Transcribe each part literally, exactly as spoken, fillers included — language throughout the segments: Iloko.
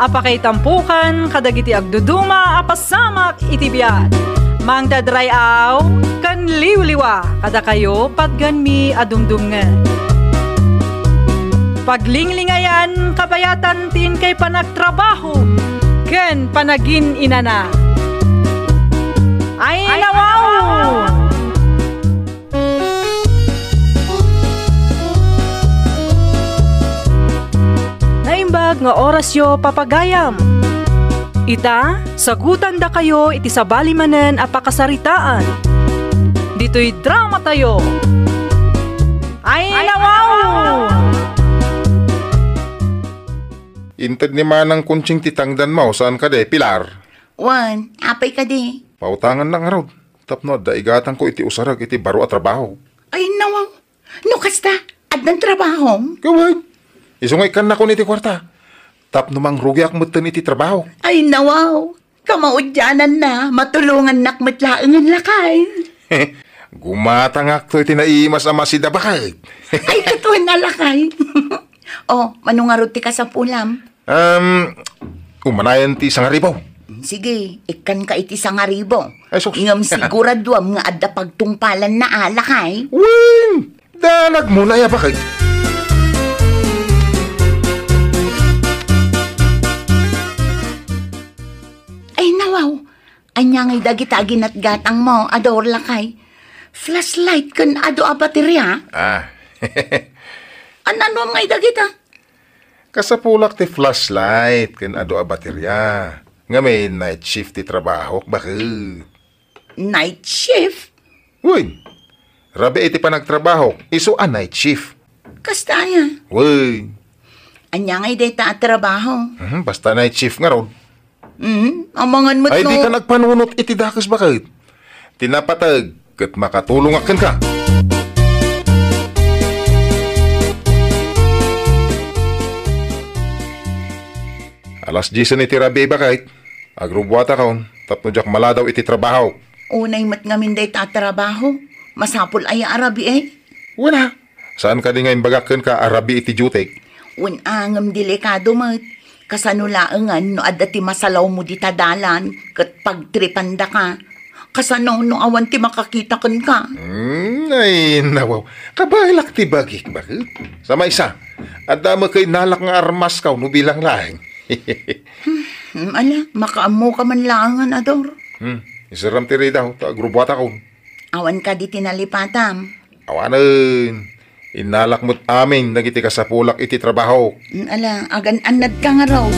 a pakaitampokan kadagiti agduduma a pasamak iti biag. Mangted ray-aw ken liwliwa kadakayo patganmi a dumdumngeg. Paglinglingayan kabayatan ti inkay panagtrabaho ken panagin-inana. Ay, nawaw! Naimbag nga orasyo, papagayam. Ita, sagutandakayo iti sabali manen a pakasaritaan. Ditoy dramatayo. Ay, nawaw! Inted ni Manang Kunching ti tangdanmo, saan kadi, Pilar? Wen, apay kadi? Pautangannak ngarud, tapno adda igatangko iti usarag iti baro a trabaho. Ay, nawaw. No kasta, addan trabahom? Gawen. Isu nga ikkannakon iti kuarta. Tapno mangrugiak metten iti trabaho. Ay, nawaw. Kamaudiananna, matulongannak met laengen, lakay. Gumatangakto iti naimas a masida, baket. Ay, ket wen a, lakay. O, mano ngarud ti kasapulam? Um, umanayen ti sangaribu. Sige, ikkanka iti sangaribu. Ay, sus. Ngem siguraduam nga adda pagtungpalanna a, lakay. Wen! Danagmo na, ya, baket. Ay, nawaw. Ania ngay dagita a ginatgatangmo, Ador, lakay? Flashlight ken adu a bateria? Ah. An-anuam ngay dagita? Kasapulak ti flashlight ken adu a bateria. Ngem night shift ti trabahok, baket. Night shift? Wen, rabii ti panagtrabahok, isu a night shift. Kasta aya? Wen. Ania ngay dayta a trabaho? Mhm, basta night shift ngarud. Mhm, amangan met. Ay, no, dika nagpanunot iti dakes, baket. Ti napateg ket makatulongak kenka. Alas diesen iti rabii, baket. Agrubuatakon tapno diak maladaw iti trabaho. Unay met ngamin dayta a trabaho. Masapul aya a rabii? Wen a. Saan kadi nga imbagak kenka a rabii iti duty? Wen a, ngem delikado met. Kasano laengen no adda ti masalawmo dita dalan ket pagtripandaka? Kasano no awan ti makakita kenka? Hmm, ay, nawaw. Kabaelak ti bagik, baket. Sa maysa, adda met kay nalak nga armaskaw no bilang laeng. Hmm, ala, makaammoka man laengen, Ador. Hmm, iseram ti ridaw, ta agrubuatakon. Awan kadi ti nalipatam? Awanen. Innalak met amin dagiti kasapulak iti trabaho. Hmm, ala, agan-annadka ngarud.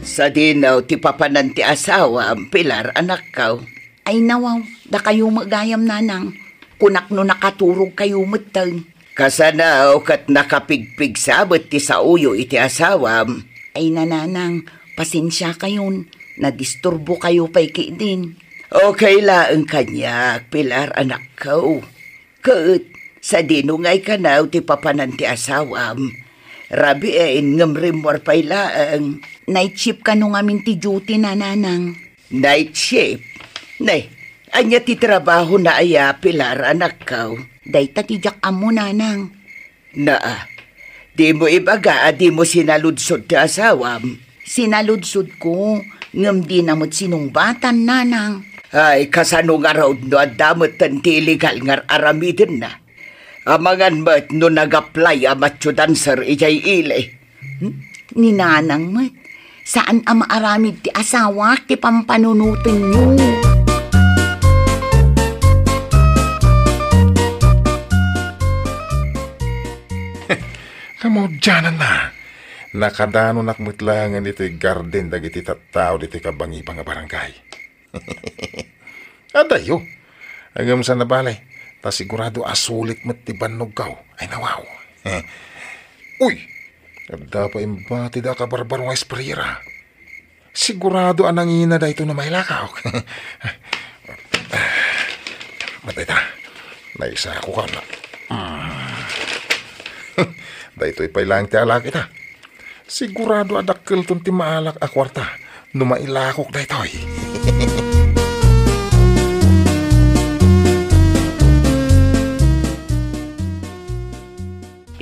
Sadino ti papanan ti asawam, Pilar, anakko? Ay, nawaw, dakayo met gayam, nanang. Kunak no nakaturogkayo metten. Kasano ket nakapigpigsa met ti saoyo iti asawam? Ay, nanang, pasensiakayon. Nadisturbokayo pay ketdin. Okay laeng kaniak, Pilar, anakko. Ket sadino ngay kano ti papanan ti asawam? Rabii ngem rimmuar pay laeng. Night shift kano ngamin ti duty na, nanang. Night shift? Ne, ania ti trabahona aya, Pilar, anakko? Dayta ti diak ammo, nanang. Naa, dimo ibaga a dimo sinaludsod ti asawam? Sinaludsodko, ngem dina met sinungbatan, nanang. Ay, kasano ngarud no adda metten ti illegal nga ar-aramidenna? Amangan met no nag-apply a macho dancer idiay ili. Hmm? Ni nanang met, saan a maaramid ti asawak ti pampanunotenyo. Kamaudiananna, nakadanonak met laengen iti garden dagiti tattao ditoy kabangibang a barangay. Adayo. Ngem saan a bale, ta sigurado a sulit met ti bannogko. Ay, nawaw. Uy! Adda pay imbatida a kabarbaro nga esprayera. Sigurado a nangina daytoy no mailakok. Mat dayta. Naisakok na. Mm. Daytoy pay laeng ti alak ita. Sigurado a dakkelton ti maalak a kuarta no mailakok daytoy.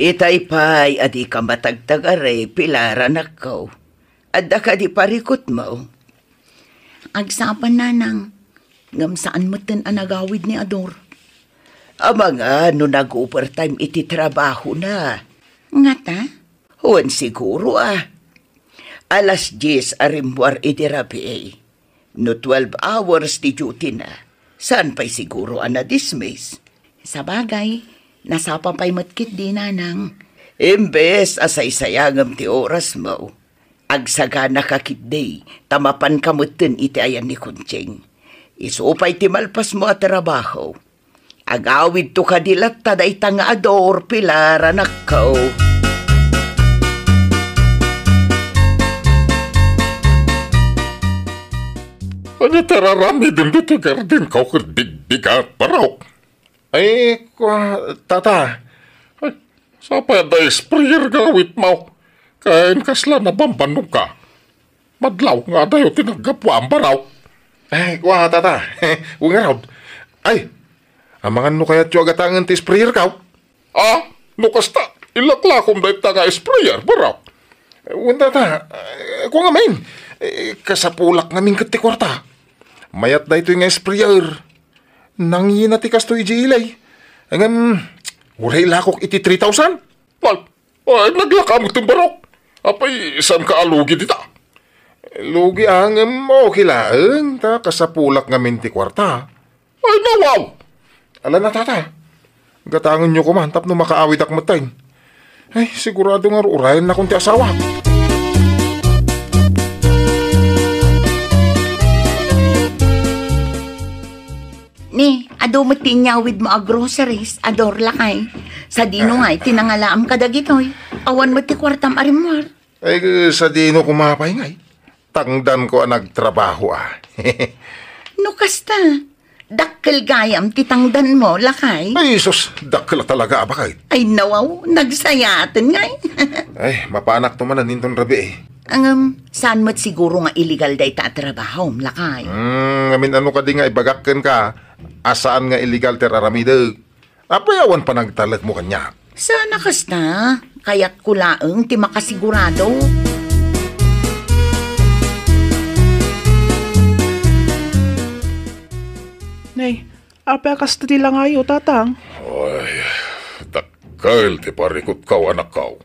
Itay pay a dika matagtagari, Pilar, anakko. Adda kadi parikutmo? Agsapa, nanang. Ngem saan metten a nagawid ni Ador. Amangan no nag-overtime iti trabahona. Ngata? Wen, siguro a. Alas dies a rimmuar idi rabii. No twelve hours ti duty na, saan pay siguro a na-dismiss? Sabagay, nasapa pay met ketdi, nanang. Imbes a saysayangem ti orasmo, agsaganaka ketdi ta mapanka metten iti ayan ni Conching. Isu pay ti malpasmo a trabaho. Agawidto kadi latta dayta nga Ador, Pilar, anakko. Ania ti ar-aramidem ditoy gardenko ket bigbigat, barok? Ay, kua, tata. Ay, sapay adda sprayer nga awitmo. Ken kasla nabambannogka. Madlaw nga adayo ti naggapuam, barok. Ay, kua, tata. Wen ngarud. Ay, amangan no kayatyo a gatangen ti sprayerko? Ah, no kasta, ilaklakom dayta nga sprayer, barok. Wen, tata. Eh, kua ngamin. Eh, kasapulak ngamin ket ti kuarta. Mayat daytoy nga sprayer. Nangina ti kastoy idiay ili. Ngem, uray lakok iti three thousand. Ay, ay, naglaka met ti barok. Apay, saanka a lugi dita? Lugi a, ngem okay laeng, ta kasapulak ngamin ti kuarta. Ay, nawaw! Ala na, tata. Gatangenyo koma tapno makaawidak metten. Ay, sigurado nga ur-urayennakon ti asawak. Ni, adu met ti inyawidmo a groceries, Ador, lakay. Sadino ngay ti nangalaam kadagitoy? Awan met ti kuartam a rimmuar. Ay, sadino koma pay ngay? Tangdanko a nagtrabaho, a. No kasta, dakkel gayam ti tangdanmo, lakay. Ay, sus, dakkel a talaga a baket. Ay, nawaw, nagsayaaten ngay. Ay, mapanakto manen inton rabii. Ngem, saan met siguro nga illegal dayta a trabahom, lakay? Hmm, ngamin ano kadi nga ibagak kenka a saan nga illegal ti ar-aramidek? Apay awan panagtalekmo kaniak? Saan a kasta, kayatko laeng ti makasigurado. Nay, apay a kasta ti langayo, tatang? Ay, dakkel ti parikutko, anakko.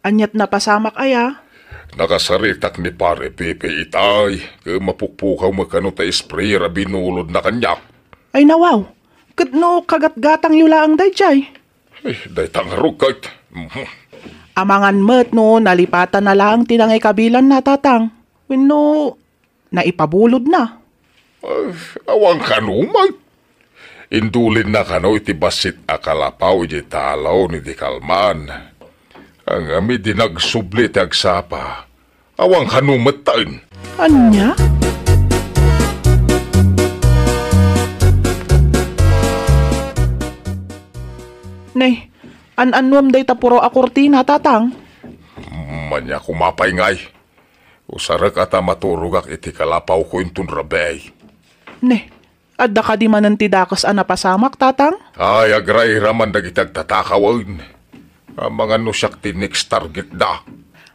Aniat napasamak aya? Nakasaritak ni Pare Pepe itay, ket mapukpukaw met kano ta sprayer a binulodna kaniak. Ay nawaw, ket no kagatgatangyo laeng daydiay? Eh, dayta ngarud ket. Mhm. Amangan met no nalipatan na laeng ti nangikabilanna, tatang. Wenno naipabulodna. Ah, awan kano met. Indulinna kano iti bassit a kalapaw idiay talaw ni Dikalman. Ngem idi nagsubli ti agsapa, awan kano metten. Ania? Nay, an-annuam dayta puro a kurtina, tatang? Ania koma pay ngay. Usarek a ta maturogak iti kalapawko inton rabii. Ne, adda kadi manen ti dakes a napasamak, tatang? Ay, agrairaman dagiti agtatakawen. Amangan no siak ti next target da.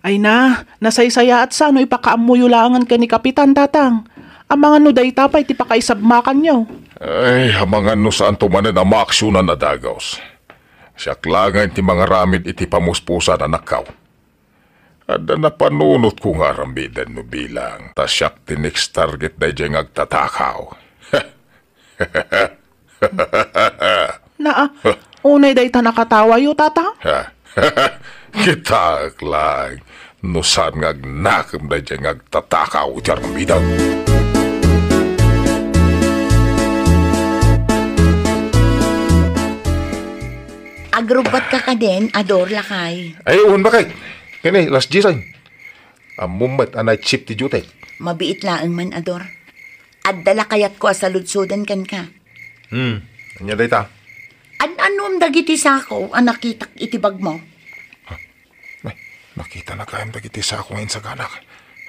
Ay na, nasaysayaat sa no ipakaammoyo laengen ken ni Kapitan, tatang. Amangan no dayta pay ti pakaisabmakanyo. Ay, amangan no saanto manen a maaksionan a dagus. Siak laengen ti mangaramid iti pamuspusan, anakko. Adda napanunotko nga aramiden no bilang, ta siak ti next target daydiay nga agtatakaw. Naa, unay dayta nakatawayo, tata? Kitaek laeng, no saan nga agnakem daydiay nga agtatakaw iti aramiden. Agrubbatka kadin, Ador, lakay. Ay, wen, baket. Kani, last G sign. Ammom met a night shift ti duty. Mabiit laeng man, Ador. Adda la kayatko a saludsoden kenka. Hmm, ania dayta? An-annuam dagiti sako a nakitak iti bagmo? Ay, nakitana gayam dagiti sako nga insaganak.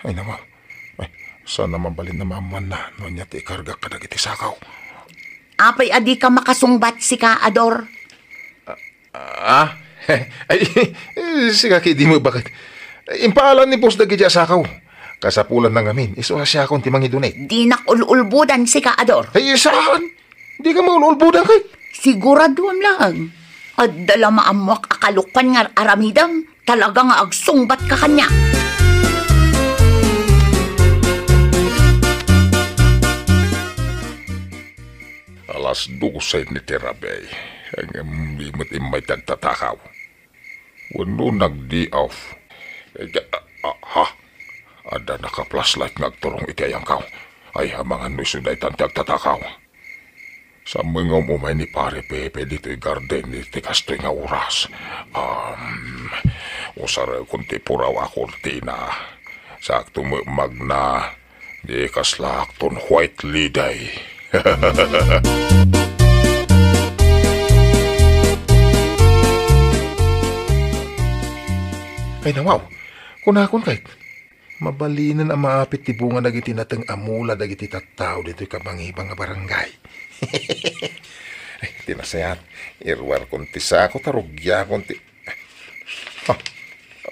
Ay, nawaw. Ay, saan a mabalin a maammoanna no ania ti ikargak kadagiti sako. Apay a dika makasungbat, sika, Ador? Ah? Ay, sika ketdi met, baket. Impaalan ni boss dagiti asakaw. Kasapulanna ngamin, isu a siakon ti mangidunit. Dinak ul-ulbodan sika, Ador. Ay, saan? Dika maul-ulbodan, ket. Siguraduam laeng. Adda la maammoak a kalokan nga ar-aramidem. Talaga nga agsungbatka kaniak. Alas dose ni ti rabii, ngem di met immay ti agtatakaw. Wenno nag-day off. Eh, ah, ah, ha? Adda naka-flashlight nga agturong iti ayangko. Ay, amangan no isu daytan ti agtatakaw. Sa mengngem umay ni Pare Pepe ditoy garden iti kastoy nga oras. Um, usarekon ti puraw a kurtina. Sakto met magna. Di kaslakton white lady. Ay, nawaw. Kunakon, kayat. Mabalinen a maapit ti bunga dagiti nateng a mula dagiti tattao ditoy kabangibang a barangay. Ay, ti nasayaat, iruarkon ti sako ta rugiakon ti, ah,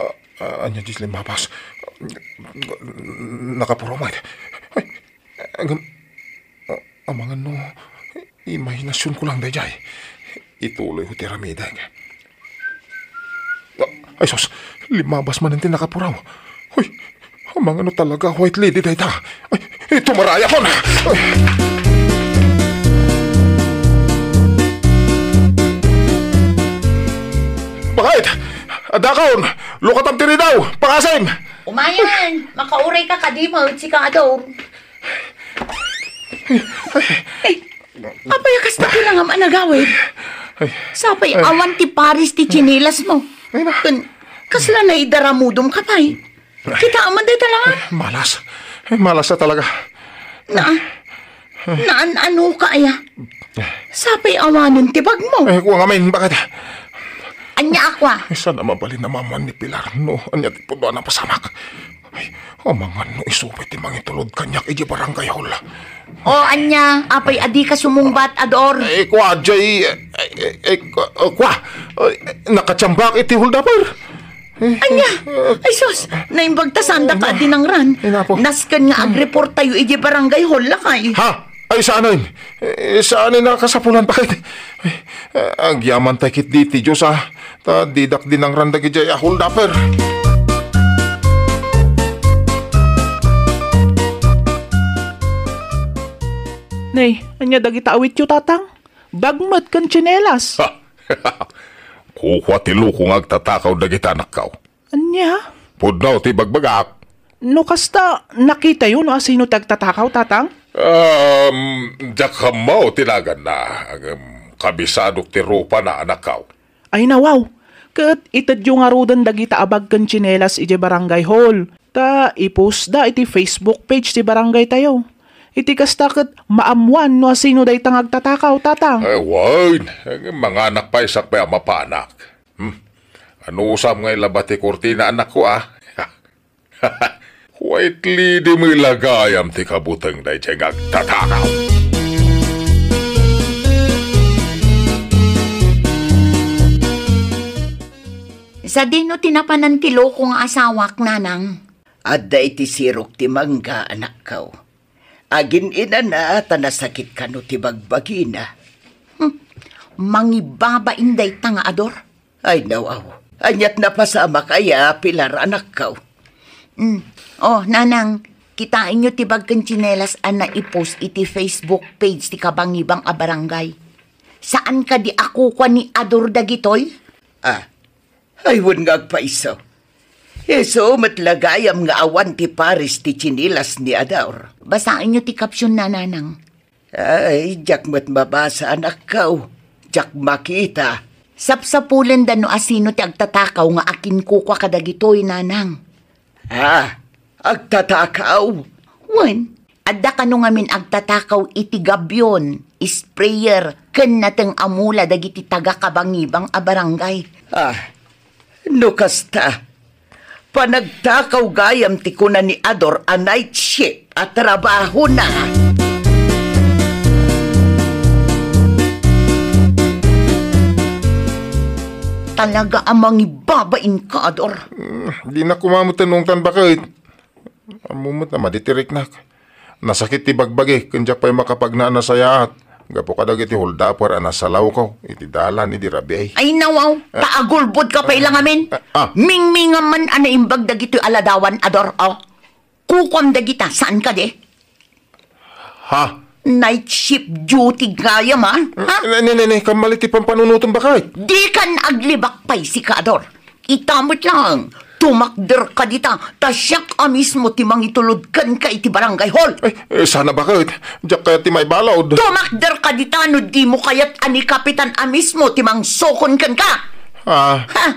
ah, ah, ania diay limmabas? Nakapuraw met. Ay, ngem, ah, amangan no, imahinasionko lang daydiay. Ituloyko ti aramidek. Ah, ay sus, limmabas manen ti nakapuraw. Hoy, amangan no talaga white lady dayta. Ay, tumarayak. Ay. Baket! Addakon! Lukatam ti ridaw! Pakasim! Umayen! Makauray ka kadi, mautsi ka, Ador. Ay, apay a kasta ti langam a nagawid? Ay. Sapay awan ti pares ti tsinelasmo. Ay, na. Ken, kasla naidaramudom ka pay? Kitaem man dayta langam. Ay, malas. Ay, malas a talaga. Na, naan-ano ka aya? Sapay awanen ti bagmo. Ay, kua ngamin, baket? Ania a kua? Ay, saan a mabalin a maammuan ni Pilar no ania ti pudno a napasamak? Ay, amangan no isu pay ti mangitulod kaniak idiay barangay hall. O, ania, apay a dika sumungbat, Ador? Ay, kua, Jay, ay, ay, ay, kua, kua, ay, nakatiambak iti holdaper. Ania? Ay, sus! Naimbag ta sanda ka dinangran. Ay, napo. Nasken nga agreport tayo idiay barangay hall, lakay. Ha? Ay, saanen? Eh, saanen a kasapulan, baket? Eh, agyaman tay ketdi iti Dios, a. Ta didak dinangran dagidiay a holdaper. Nay, ania dagita awityo, Tatang? Bag met ken tsinelas. Ha! Kukua ti loko nga agtatakaw dagita anakko. Ania? Pudno ti ibagbagak. No kasta, nakitayo no asino ti agtatakaw, Tatang? Um, diak ammo ti naganna. Ngem kabisadok ti rupana, anakko. Ay, nawaw. Ket itedyo ngaruden dagita a bag ken tsinelas idiay barangay hall. Ta ipostda iti Facebook page ti barangay tayo. Iti kasta ket maammuan no asino dayta nga agtatakaw, Tatang. Ay, wen. Ngem manganak pay sakbay a mapanak. Hmm. Anusam nga ilaba ti kurtina, anakko, a? White lady met la gayam ti kabuteng daydiay nga agtatakaw. Sadino ti napanan ti loko nga asawak, Nanang? Adda iti sirok ti mangga, anakko. Agin-inana ta nasakit kano ti bagbagina. Hmm. Mangibabain dayta nga Ador. Ay, nawaw. Aniat napasamak aya, Pilar, anakko? Hmm. Oh, Nanang, kitaenyo ti bag ken tsinelas a naipost iti Facebook page ti kabangibang a barangay. Saan kadi a kukua ni Ador dagitoy? Ah, ay, wen nga agpayso. Isu met la gayam nga awan ti pares ti tsinelas ni Ador. Basaenyo ti caption, Nanang. Ay, diak met mabasa, anakko. Diak makita. Sapsapulenda no asino ti agtatakaw nga akinkukua kadagitoy, Nanang. Ah, agtatakaw? Wen, adda kano ngamin agtatakaw iti gabion, sprayer, ken nateng a mula dagiti taga-kabangibang a barangay. Ah, no kasta, panagtakaw gayam ti kuna ni Ador a night shift a trabahona. Talaga a mangibabain ka, Ador. Hmm, di na kumamot ti nungtan, baket. Ammom met a madi ti riknak. Nasakit ti bagbagi, ken diak pay makapagnaan a sayaat. Gapu kadagiti holdaper a nasalawko iti dalan idi rabii. Ay, nawaw, ta agulbod ka pay la ngamin. Ah, ah. Mingmingan man a naimbag dagitoy a ladawan, Ador, o. Kukuam dagita, saan kadi? Ha? Night shift duty gayam, ha? Ha? Ne, ne, ne, ne, kamali ti pampanunotem, baket. Dikan aglibak pay sika, Ador. Ita met laeng, tumakder ka dita, ta siak a mismo ti mangitulod kenka iti barangay hall. Ay, eh, sana, baket. Diak kayat ti maibalud. Tumakder ka dita no dimo kayat a ni Kapitan a mismo ti mangsukon kenka. Ah. Ha?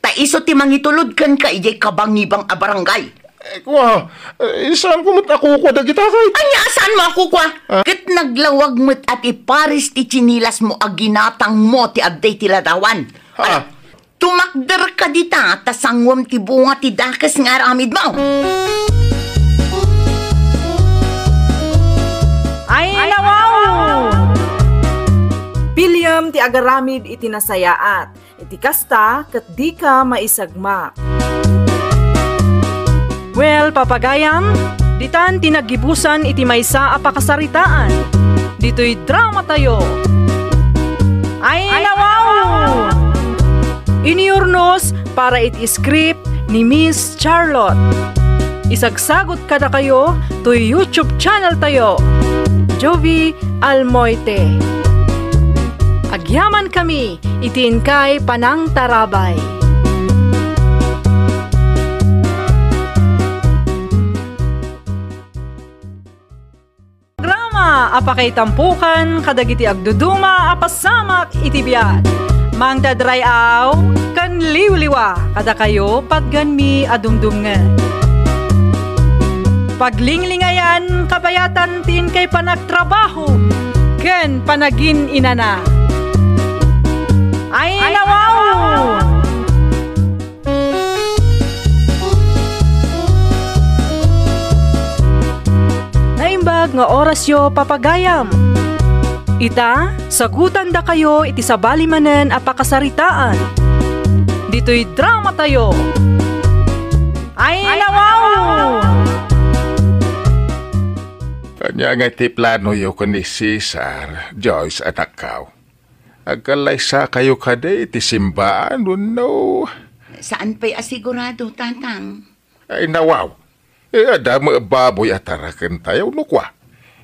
Ta isu ti mangitulod kenka idiay kabangibang a barangay. Eh, kua, eh, saanko met a kukua dagita, kay? Ania a saanmo a kukua? Ah? Ket naglawag met a ti pares ti tsinilasmo a ginatangmo ti adda iti ladawan. Ah. Ala, tumakder ka dita, ta sanguem ti bunga ti dakes nga aramidmo. Ay, nawaw! Piliem ti agaramid iti nasayaat. Iti kasta, ket dika maisagmak. Well, papagayam, ditan ti naggibusan iti maysa a pakasaritaan. Ditoy dramatayo. Ay, nawaw! Iniurnos para iti script ni Miss Charlotte. Isagsagot kadakayo toy YouTube channel tayo, Jovie Almoite. Agyaman kami iti inkay panangtarabay. Programa a pakaitampokan kadagiti agduduma a pasamak iti biag. Mangted ray-aw ken liwliwa kadakayo patganmi a dumdumngen. Paglinglingayan kabayatan ti inkay panagtrabaho ken panagin-inana. Ay, nawaw! Naimbag nga orasyo, papagayam. Ita, sagutandakayo iti sabali manen a pakasaritaan. Ditoy dramatayo. Ay, nawaw! Ania ngay ti planoyo ken ni Cesar, Joyce, anakko? Agkallaysakayo kadi iti simbaan wenno? Saan pay a sigurado, Tatang. Ay, nawaw. Eh, adda met baboy a tarakentayo, no kua?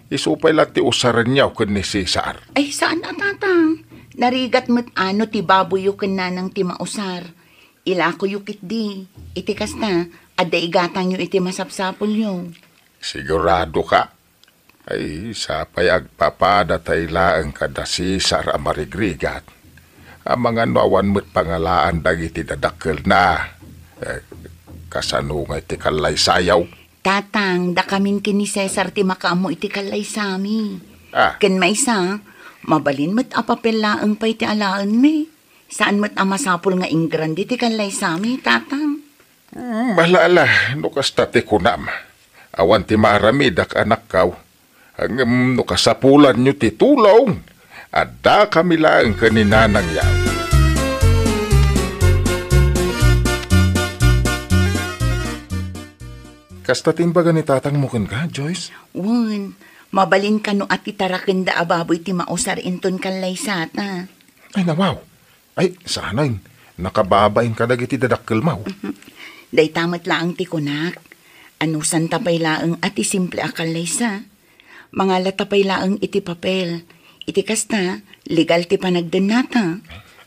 Isu pay la ti usarenyo ken ni Cesar. Ay, saan a, Tatang. Narigat met a no ti baboyyo ken nanang ti mausar. Ilakoyo ketdi. Iti kasta, adda igatangyo iti masapsapulyo. Sigurado ka? Ay, sapay agpapada tay laeng kada Cesar a marigrigat. Amangan no awan met pangalaan dagiti dadakkelna. Eh, kasano ngay ti kallaysayo? Tatang, dakamin ken ni Cesar ti makaammo iti kallaysami. Ah. Ken maysa, mabalin met a papel laeng pay ti alaenmi. Saan met a masapul nga ingrande ti kallaysami, Tatang. Hmm, ala, ala, no kasta ti kunam. Awan ti maaramidak, anakko. Ngem no kasapulanyo ti tulong, addakami laeng ken ni Nanang Yao. Kasta ti imbaga ni tatangmo kenka, Joyce? Wen, mabalin kano a ti tarakenda a baboy ti mausar inton kallaysata. Ay, nawaw. Ay, saanen, nakababain kadagiti dadakkelmo. Dayta met laeng ti kunak. Anusanta pay laeng a ti simple a kallaysa. Mangalata pay laeng iti papel. Iti kasta, legal ti panagdennata.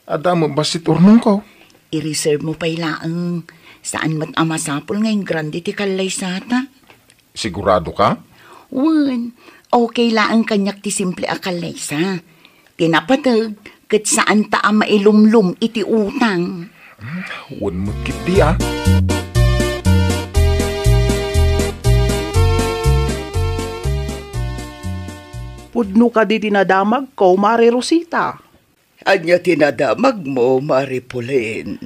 Adda met bassit urnongko. I-reserve mo pay laeng. Saan met a masapul nga ingrande ti kallaysata. Sigurado ka? Wen, okay laeng kaniak ti simple a kallaysa. Ti napateg, ket saanta a mailumlom iti utang. Hmm, wen met ketdi, a. Pudno kadi ti nadamagko, Mare Rosita? Ania ti nadamagmo, Mare Pauline?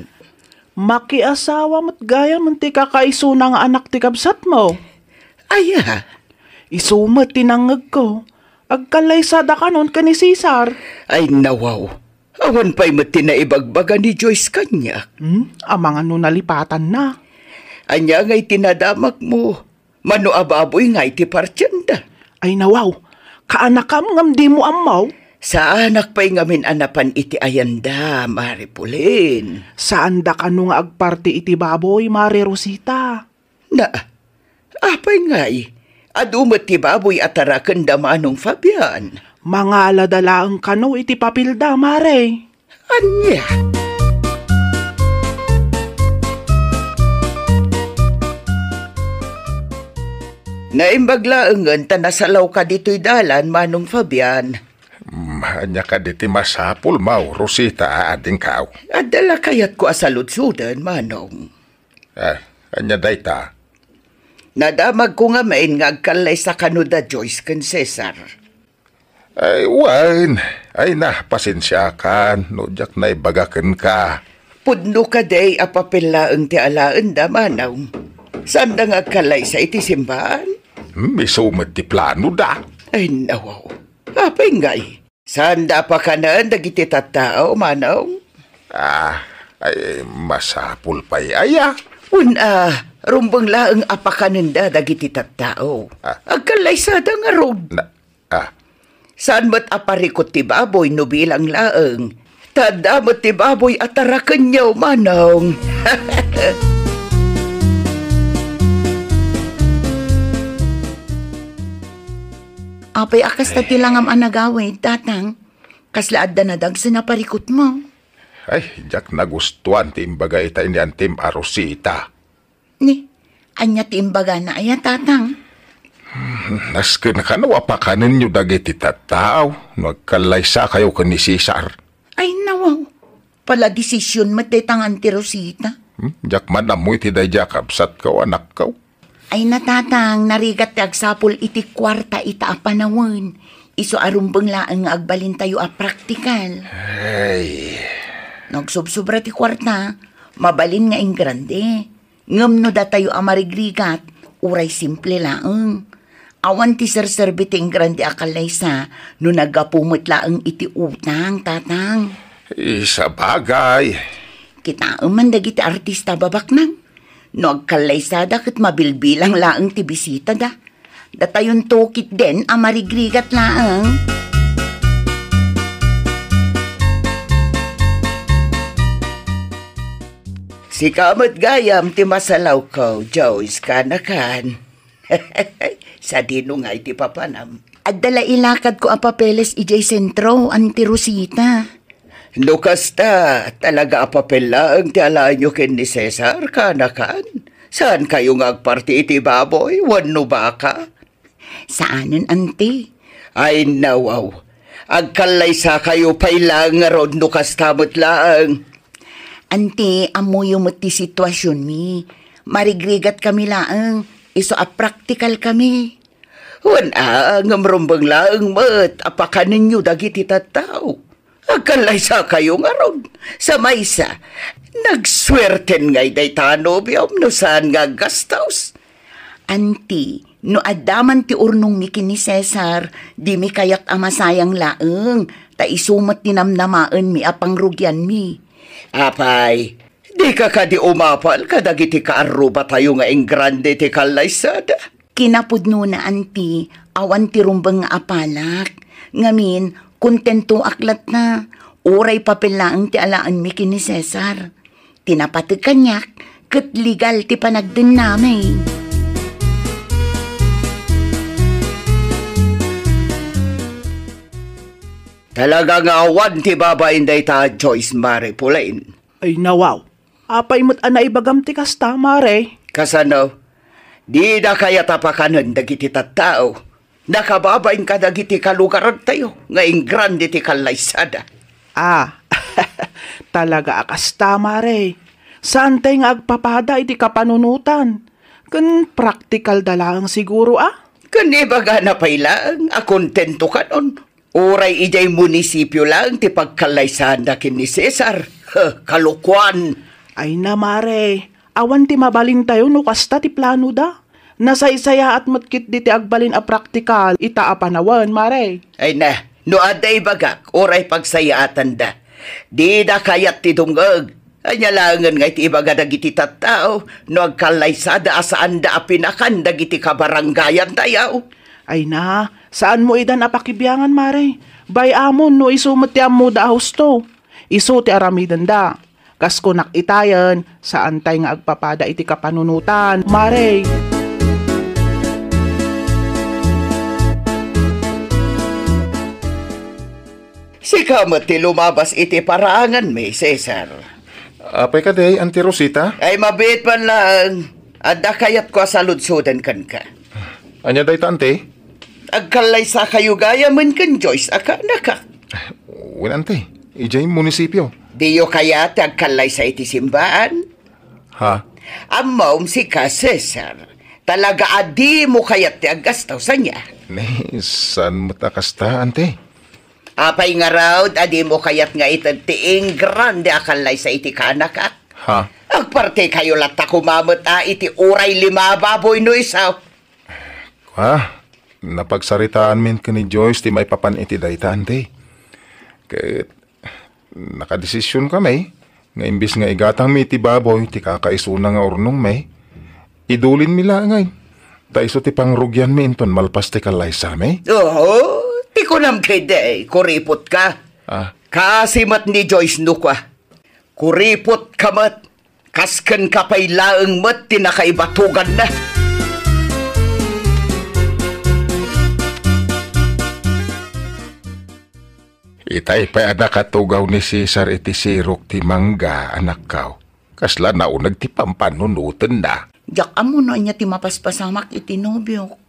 Makiasawa met gayam ti kakaisuna nga anak ti kabsatmo. Aya? Isu met ti nangngegko. Agkallaysada kanon ken ni Cesar. Ay, nawaw. Awan pay met ti naibagbaga ni Joyce kaniak. Hmm? Amangan no nalipatanna. Ania ngay ti nadamakmo? Mano a baboy ngay ti partienda? Ay nawaw, kaanakam ngem dimo ammo? Saanak pay ngamin a napan iti ayanda, Mare Pauline. Saanda kano nga agparti iti baboy, Mare Rosita. Na, apay ngay? Adu met ti baboy a tarakenda, Manong Fabian. Mangalada laeng kano iti papelda, Mare. Ania? Naimbag laengen ta nasalawka ditoy dalan, Manong Fabian. Mm, ania kadi ti masapulmo, Rosita, adingkaw? Adda la kayatko a saludsoden, Manong. Ah, ania dayta? Nadamagko ngamin nga agkallaysa kano da Joyce ken Cesar. Ay, wen. Ay na, pasensiakan no diak naibaga kenka. Pudno kadi a papel laeng ti alaenda, Manong? Saanda nga agkallaysa iti simbaan? Hmm, isu met ti planoda. Ay, nawaw. Apay ngay? Saanda a pakanen dagiti tattao, Manong? Ah, ay, masapul pay aya? Wen a, rumbeng laeng a pakanenda dagiti tattao. Ah. Agkallaysada ngarud. Na, ah. Saan met a parikut ti baboy no bilang laeng. Ta adda met ti baboy a tarakenyo, Manong. Apay a kasta ti langam a nagawid, Tatang? Kasla adda nadagsen a parikutmo? Ay, diak nagustuan ti imbaga ita ni Antim a Rosita. Ni, ania ti imbagana aya, Tatang? Nasken kano a pakanenyo dagiti tattao no agkallaysakayo ken ni Cesar. Ay, nawaw. Pala desision met dayta nga Anti Rosita. Hmm? Diak man ammo iti daydiay a kabsatko, anakko. Ay na, Tatang, narigat ti agsapul iti kuarta ita a panawen. Isu a rumbeng laeng nga agbalintayo a praktikal. Ay. No agsubsobra ti kuarta, mabalin nga ingrande. Ngem no datayo a marigrigat, uray simple laeng. Awan ti serserbi ti ingrande a kallaysa no naggapu met laeng iti utang, Tatang. Isabagay. Kitaem man dagiti artista, babaknang. No agkallaysada ket mabilbilang laeng ti bisitada. Datayonto ketdin a marigrigat laeng. Sika met gayam ti masalawko, Joyce, kanakan. Sadino ngay ti papanam? Adda la ilakadko a papeles idiay sentro, Anti Rosita. No kasta, talaga a papel laeng ti alaenyo ken ni Cesar, kanakan? Saankayo nga agparti iti baboy wenno baka? Saanen, Anti. Ay, nawaw. Agkallaysakayo pay laeng ngarud no kasta met laeng. Anti, ammoyo met ti situasionmi. Marigrigatkami laeng, isu a praktikalkami. Wen a, ngem rumbeng laeng met a pakanenyo dagiti tattao. Agkallaysakayo ngarud. Sa maysa, nagsuerten ngay dayta a nobiom no saan nga aggastos. Anti, no adda man ti urnongmi ken ni Cesar, dimi kayat a masayang laeng, ta isu met ti namnamaenmi a pangrugianmi. Apay, dika kadi umapal kadagiti kaarrubatayo nga ingrande ti kallaysada? Kinapudnona, Anti, awan ti rumbeng nga apalak. Ngamin, kontentoak latta. Uray papel laeng ti alaenmi ken ni Cesar. Ti napateg kaniak, ket legal ti panagdennami. Talaga nga awan ti babain dayta, Joyce, Mare Pauline. Ay, nawaw. Apay met a naibagam ti kasta, Mare? Kasano? Dida kayat a pakanen dagiti tattao. Nakababain kadagiti kalugarantayo nga ingrande ti kallaysada. Ah, talaga a kasta, Mare. Saantay nga agpapada iti kapanunotan. Ken praktikalda laeng siguro, a? Ken ibagana pay laeng a kontentokanon. Uray idiay munisipio laeng ti pagkallaysaanda ken ni Cesar. Huh, kalokuan! Ay na, Mare, awan ti mabalintayo no kasta ti planoda. Nasaysayaat met ketdi ti agbalin a praktikal ita a panawen, Mare. Ay na, no adda ibagak, uray pagsayaatanda. Dida kayat ti dumngeg. Ania laengen nga iti ibaga dagiti tattao no agkallaysada a saanda a pinakan dagiti kabarangayantayo? Ay na, saanmo idan a pakibiangan, Mare. Bay-amon no isu met ti ammoda a husto. Isu ti aramidenda. Kas kunak itayen, saantay nga agpapada iti kapanunotan, Mare. Sika met ti lumabas iti paraanganmi, Cesar. Apay kadi, Auntie Rosita? Ay, mabiit man laeng. Adda kayatko a saludsoden kenka. Ania dayta, Auntie? Agkallaysakayo gayamen ken Joyce a kaanakak. Wen, Auntie, idiay munisipio. Diyo kayat ti agkallaysa iti simbaan? Ha? Ammom, sika, Cesar, talaga a dimo kayat ti aggastaw, saan aya? Ni, saan met a kasta, Auntie? Apay ngarud a dimo kayat nga ited ti ingrande a kallaysa iti kaanakak? Ha? Agpartikayo latta koma met a iti uray lima a baboy no isu. Ah, napagsaritaanmi ken ni Joyce ti maipapan iti dayta, Auntie. Ket nakadesisionkami nga imbes nga igatangmi iti baboy ti kakaisuna nga urnongmi, idulinmi laeng, ta isu ti pangrugianmi inton malpas ti kallaysami. Oho, ti kunam ketdi, kuripot ka. Ah. Kasi met ni Joyce no kua. Kuripot ka met, kas kenka pay laeng met ti nakaibatoganna. Itay pay a nakatugaw ni Cesar iti sirok ti mangga, anakko. Kasla nauneg ti pampanunotenna. Diak ammo no ania ti mapaspasamak iti nobiok.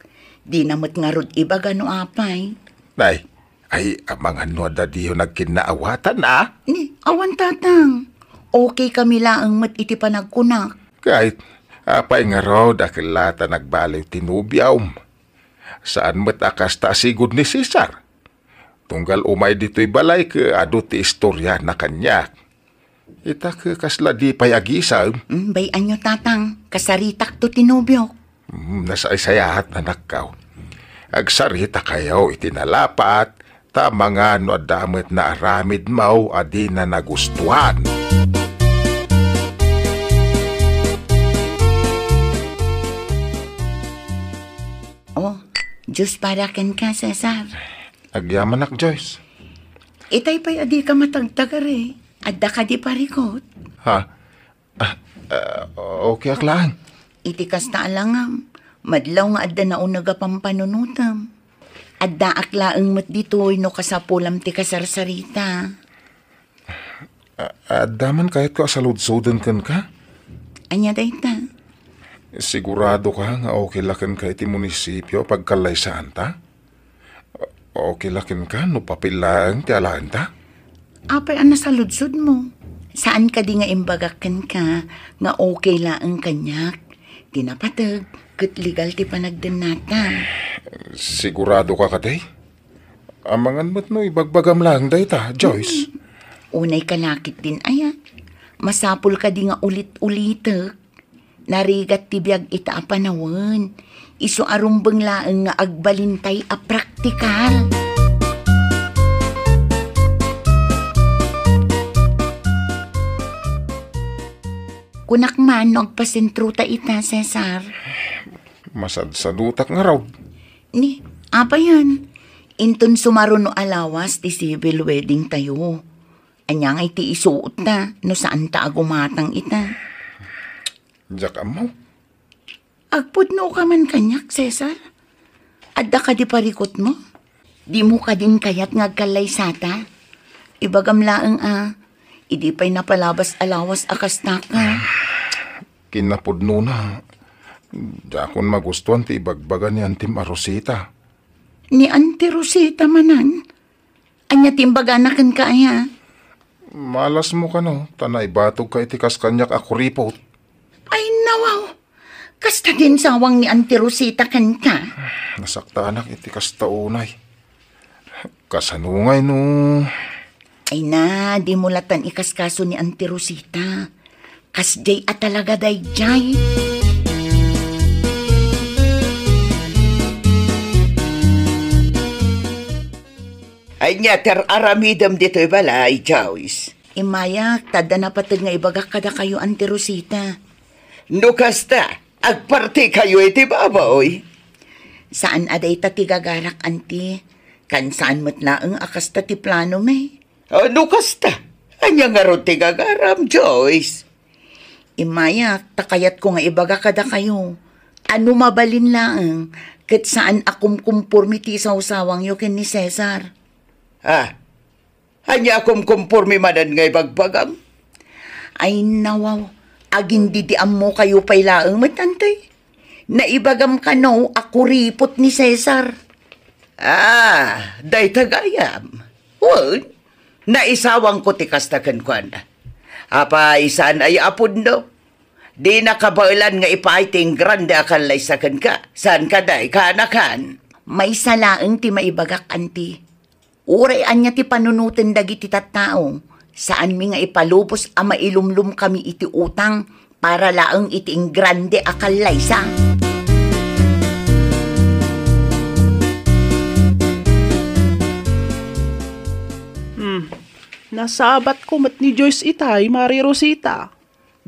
Dina met ngarud ibaga no apay. Nay, ay, amangan no adda diyo nagkinnaawatan, a? Ni, awan, tatang. Okay kami laeng met iti panagkunak. Ket, apay ngarud a kella ta nagbaliw ti nobiom? Saan met a kasta a sigud ni Cesar. Tunggal umay ditoy balay ket adu ti istoriana kaniak. Ita ket kasla di pay agisem. Mm, bay-anyo, tatang, kasaritakto ti nobiok. Mm, nasaysayaat, anakko. Agsaritakayo iti nalapat, ta amangan no adda met naaramidmo a dina nagustuan. Oh, juice para kenka, Cesar. Agyamanak, Joyce. Itay pay a dika matagtagari. Adda kadi parikut? Ha? Ah, ah, okay ak laeng. Iti kasta a langam, madlaw nga adda nauneg a pampanunotem. Addaak laeng met ditoy no kasapulam ti kasarsarita. A-, adda man kayatko a saludsoden kenka? Ania dayta? Sigurado ka nga okay la kenka iti munisipio a pagkallaysaanta? Okay la kenka no papel laeng ti alaenta? Apay a nasaludsodmo? Saan kadi nga imbagak kenka nga okay laeng kaniak? Ti napateg, ket legal ti panagdennata. Sigurado ka kadi? Amangan met no ibagbagam laeng dayta, Joyce. Mm. Unay ka lakit din aya. Masapul kadi nga ulit-ulitek? Narigat ti biag ita a panawen. Isu a rumbeng laeng nga agbalintay a praktikal. Kunak man no agpasentrota ita, Cesar. Masadsadutak ngarud. Ni, apayan? Inton sumaruno a lawas ti civil wedding tayo. Ania ngay ti isuotta no saanta a gumatang ita? Diak ammo. Agpudno ka man kaniak, Cesar? Adda kadi parikutmo? Dimo kadin kayat nga agkallaysata? Ibagam laeng a, idi pay napalabas a lawas a kastaka. Kinapudnona, diakon magustuan ti ibagbaga ni Antim a Rosita. Ni Anti Rosita manen? Ania ti imbagana kenka aya? Malasmo kano, ta naibatogka iti kas kaniak a kuripot. Ay, nawaw! Kasta din sawang ni Anti Rosita kenka. Nasaktanak iti kasta unay. Kasano ngay no? Ay na, dimo latan ikaskaso ni Anti Rosita. Kasdiay a talaga daydiay. Ania ti ar-aramidem ditoy balay, Joyce? Immayak, ta adda napateg nga ibagak kadakayo, Auntie Rosita. No kasta, agpartikayo iti baboy. Saan a dayta ti gagarak, Auntie. Kansan met laeng a kasta ti plano, may. Ah, no kasta, ania ngarud ti gagaram, Joyce? Immayak, ta kayatko nga ibaga kadakayo a no mabalin laeng, ket saan a kumkumpormi ti isawsawangyo ken ni Cesar. Ah, ania a kumkumpormi manen nga ibagbagam? Ay, nawaw, agindidiammokayo pay laeng met, Auntie. Naibagam kano a kuripot ni Cesar. Ah, dayta gayam. Wen, naisawangko ti kasta kenkuana. Apay, saan aya a pudno? Dina kabaelan nga ipaay ti ingrande a kallaysa kenka. Saan kadi, kaanakan? Maysa laeng ti maibagak, Auntie. Uray ania ti panunoten dagiti tattao, saanmi nga ipalubos a mailumlomkami iti utang para laeng iti ingrande a kallaysa. Hmm. Nasabatko met ni Joyce itay, Mare Rosita.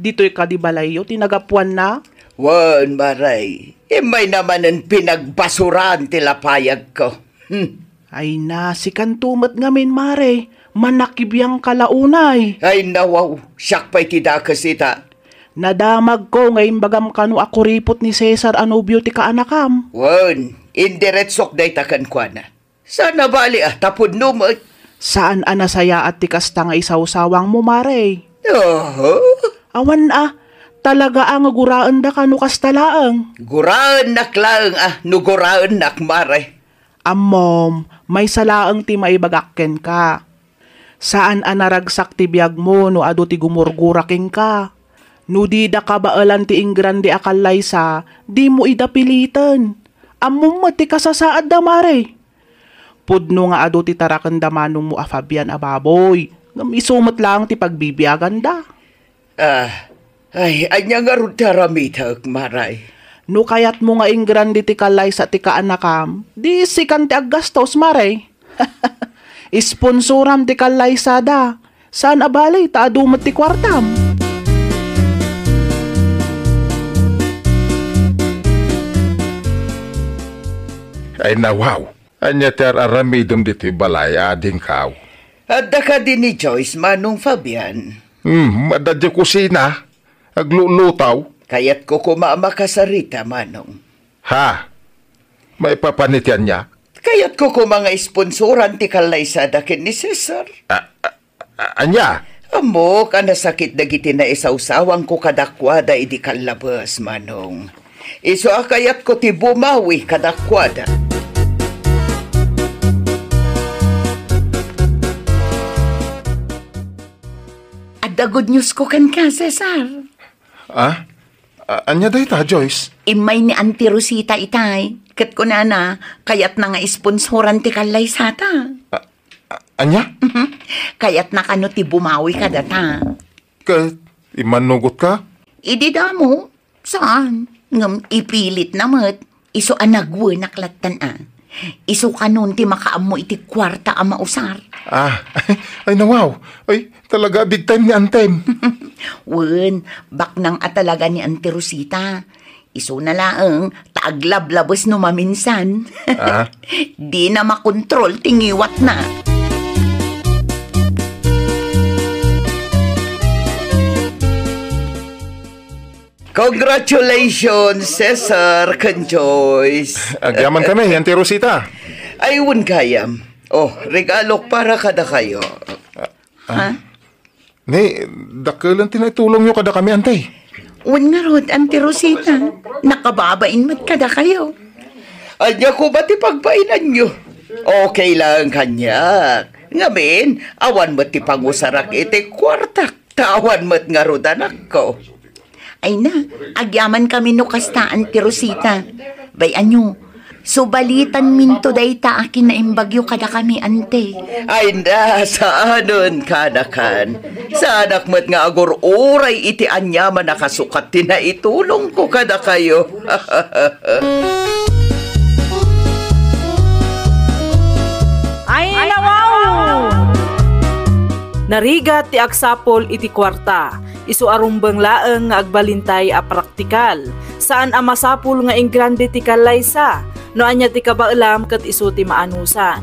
Ditoy kadi balayyo ti nagapuanna? Wen, Mare. Immayna manen pinagbasuran ti lapayagko. Hmm. Ay na, sikanto met ngamin, Mare. Manakibiangka la unay. Ay, nawaw. Siak pay ti dakes ita. Nadamagko nga imbagam kano a kuripot ni Cesar a nobio ti kaanakam. Wen, indiretsok dayta kenkuana. Saan a bali a ta pudno met. Saan a nasayaat ti kasta nga isawsawangmo, Mare. Oho. Awan a, talaga a nga guraendaka no kasta laeng. Guraennak laeng a no guraennak, Mare. Ammom, maysa laeng ti maibagak kenka. Saan a naragsak ti biagmo no adu ti gumurgura kenka. No dida kabaelan ti ingrande a kallaysa, dimo ida piliten. Ammom met ti kasasaadda, Mare. Pudno nga adu ti tarakenda manongmo a Fabian a baboy, ngem isu met laeng ti pagbibiaganda. Ah, ay, ania ngarud ti aramidek, Mare? No kayatmo nga ingrande ti kallaysa ti kaanakam, di sikan ti aggastos, Mare. Sponsoram ti kallaysada. Saan a bali ta adu met ti kuartam. Ay, nawaw. Ania ti ar-aramidem ditoy balay, adingko? Adda kadi ni Joyce, Manong Fabian? Hmm, adda diay kusina. Agluluto. Kayatko koma a makasarita, Manong. Ha? Maipapan iti ania? Kayatko koma nga isponsoran ti kallaysada ken ni Cesar. A-, a-, a-, ania? Ammok a nasakit dagiti naisawsawangko kadakuada idi kallabes, Manong. Isu a kayatko ti bumawi kadakuada. Adda good news ko kenka, Cesar. Ah? A-, ania dayta, Joyce? Immay ni Auntie Rosita itay, ket kunana, kayatna nga isponsoran ti kallaysata. A-, a-, ania? Mhm. Kayatna kano ti bumawi kadata. Ket immannugotka? Idi damo, saan? Ngem ipilitna met. Isu a nagwenak lattan a. Isu kanon ti makaammo iti kuarta a mausar. Ah, ay, nawaw. Ay, talaga, big time ni Antem. Wen, baknang a talaga ni Auntie Rosita. Isuna laeng, ta aglablabes no maminsan. Ah? Dina makontrol ti ngiwatna. Congratulations, Cesar ken Joyce. Agyamankami, Auntie Rosita. Ay, wen gayam. Oh, regalok para kadakayo. Ha? Ni, dakkel ti naitulongyo kadakami, Auntie. Wen ngarud, Auntie Rosita, nakababain met kadakayo. Ania koma ti pagbainanyo? Okay lang kaniak. Ngamin, awan met ti pangusarak iti kuartak. Ta awan met ngarud, anakko. Ay na, agyamankami no kasta, Auntie Rosita. Bay-anyo, subalitanminto dayta a kinaimbagyo kadakami, Auntie. Ay na, saanen, kaanakan. Saanak met nga agur-uray iti aniaman a kasukat ti naitulongko kadakayo. Ay, nawaw, Rigat ti agsapul iti kuarta. Isu a rumbeng laeng nga agbalintay a praktikal. Saan a masapul nga ingrande ti kallaysa. No ania ti kabaelam ket isu ti maanusan.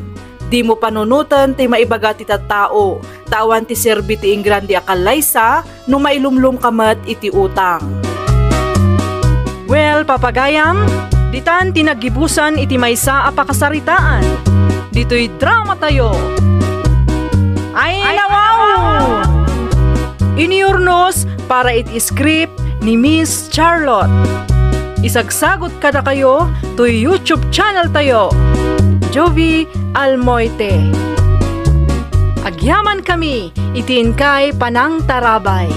Dimo panunoten ti maibaga ti tattao, ta awan ti serbi ti ingrande a kallaysa no mailumlom ka met iti utang. Well, papagayam, ditan ti naggibusan iti maysa a pakasaritaan. Ditoy drama tayo. Ay, nawaw! Iniurnos para iti script ni Miss Charlotte. Isagsagot kadakayo toy YouTube channel tayo, Jovie Almoite. Agyaman kami iti inkay panangtarabay.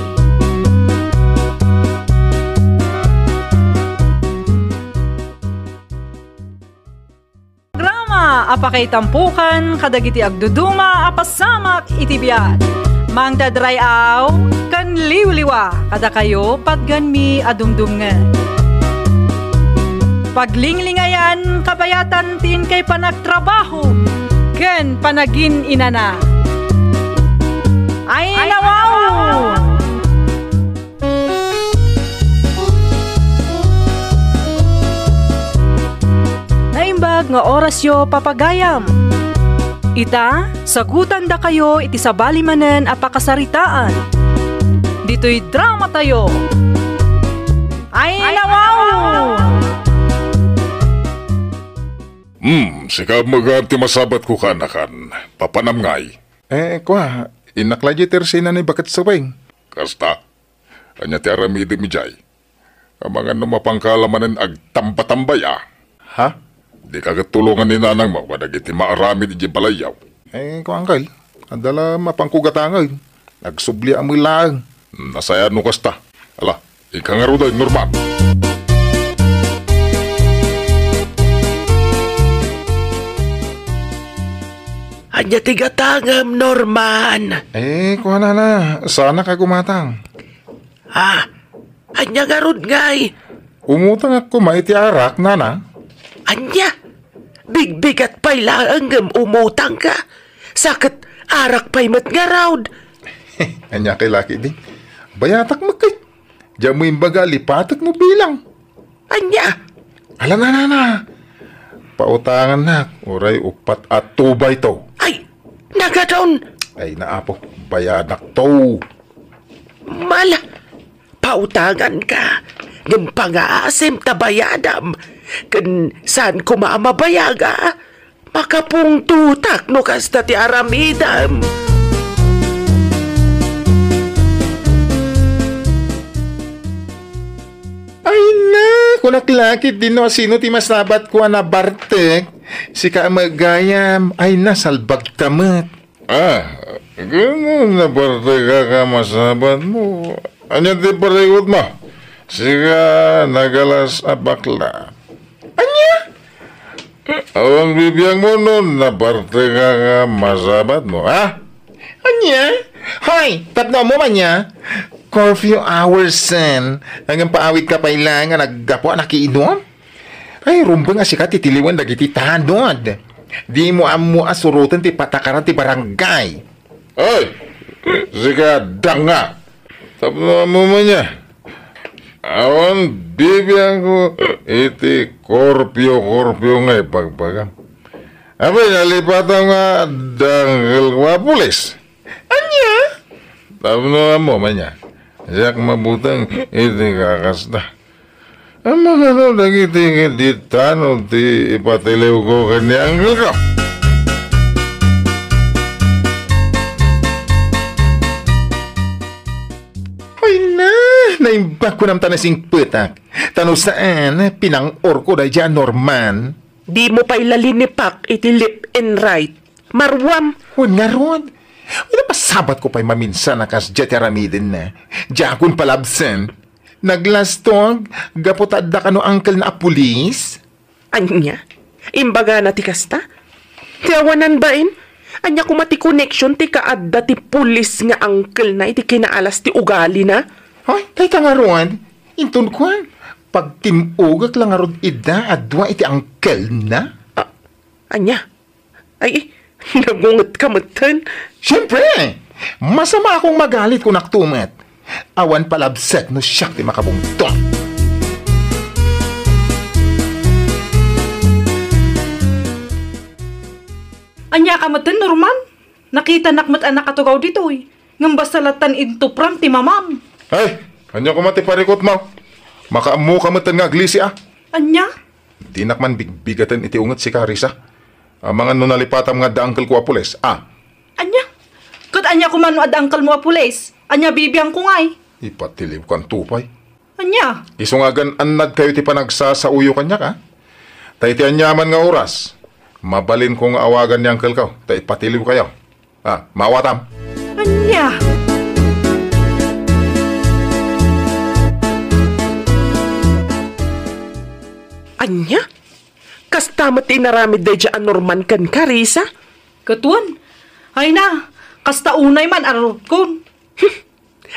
Programa a pakaitampokan kadagiti agduduma a pasamak iti biag. Mangted ray-aw ken liwliwa kadakayo patgenmi a dumdumngen. Paglinglingayan kabayatan ti inkay panagtrabaho ken panagin-inana. Ay, nawaw! Naimbag nga orasyo, papagayam. Ita, sagutandakayo iti sabali manen a pakasaritaan. Ditoy drama tayo. Ay, nawaw! Hmm, sika megan ti masabatko, kaanakan. Papanam ngay? Eh, kua, innak la di tersina ni baket sabeng. Kasta, ania ti aramidem idiay? Amangan no mapanka la manen agtamba-tambay a. Ha? Dika ket tulongan ni nanangmo kadagiti maaramid idiay balayyo. Eh, kua, uncle, adda la mapanko gatangen. Agsubli a met laeng. Nasayaat no kasta. Ala, ika ngaruden, Norman. Ania ti gatangem, Norman? Eh, kuanana, saanak a gumatang. Ah, ania ngarud ngay? Umutangak koma iti arak, nana. Ania? Bigbigat pay laeng ngem umutangka. Sa ket arak pay met ngarud. Ania kay laki di? Bayatak met kay. Diak mo imbaga lipatek no bilang. Ania? Ala, nana, nana. Pautangannak, uray uppat a tubayto. Ay, nagadon. Ay, naapo, bayadak to. Mala, pautanganka, ngem pangaasim ta bayadam, ken saan koma a mabayaga. Makapungtotak no kasta ti aramidem. Ay na, kunak lakit din no asino ti masabatko a nabartek. Sika a magayam, ay na, salbagta met. Ah, ken nabartekak a masabatmo. Ania ti parikutmo? Sika nagalas a bakla. Ania? Awan bibiangmo no nabartekak a masabatmo, ha? Ania? Hoy, tapno ammo man nia? Curfew hours, sen. Ngem paawidka pay laeng nga naggapu a nakiinom? Ay, rumbeng a sika ti tiliwen dagiti tanod. Dimo ammo a suroten ti patakaran ti barangay. Ay, sika danga. Tapno ammo man nia. Awan bibiangko iti korpio-korpio nga ibagbagam. Apay, nalipatam nga danggelko a pulis. Ania? Tapno ammo man nia. Diak mabuteng iti kakasta. Amangan no dagiti ket di tanod ti ipatiliwko ken ni angkelko. Hoy na, naimbag kunam ta nasingpetak. Ta no saan, pinang-orko daydiay a Norman. Dimo pay la linipak iti left and right. Maruam. Wen ngarud. Wen, napasabatko pay maminsan a kasdiay ti aramidenna. Diakon palabsen. Naglastog, gapu ta adda kano uncle na a pulis? Ania? Imbagana ti kasta? Ti awanan bain? Ania koma ti connection ti kaadda ti pulis nga uncle na iti kinaalas ti ugalina? Hoy, dayta ngarud. Inton kuan, pagtim-ogek la ngarud ida a dua iti uncle na? Ah, ania? Ay, nagungetka metten. Siempre! Masama akong magalit, kunakto met. Awan palabsek no siak ti makabungto. Ania ka metten, Norman? Nakitanak met a nakatugaw ditoy. Ngem basta lattan intupram ti mamam. Ay, ania koma ti parikutmo? Makaammo ka metten nga aglisi, a? Ania? Dinak man bigbigaten iti unget si Carissa. Amangan no nalipatam nga adda uncle ko a pulis, a? Ania? Ket ania koma no adda uncle mo a pulis? Ania bibiangko ngay? Ipatiliw kanto pay. Ania? Isu nga agan-annad kayo ti panagsasaoyo kaniak, a? Ta iti aniaman nga oras, mabalinko nga awagan ni uncle ko, ta ipatiliw kayo. A, maawatam. Ania? Ania? Kasta met ti inaramid daydiay a Norman ken Carissa? Ket wen. Ay na, kasta unay man a rutkon.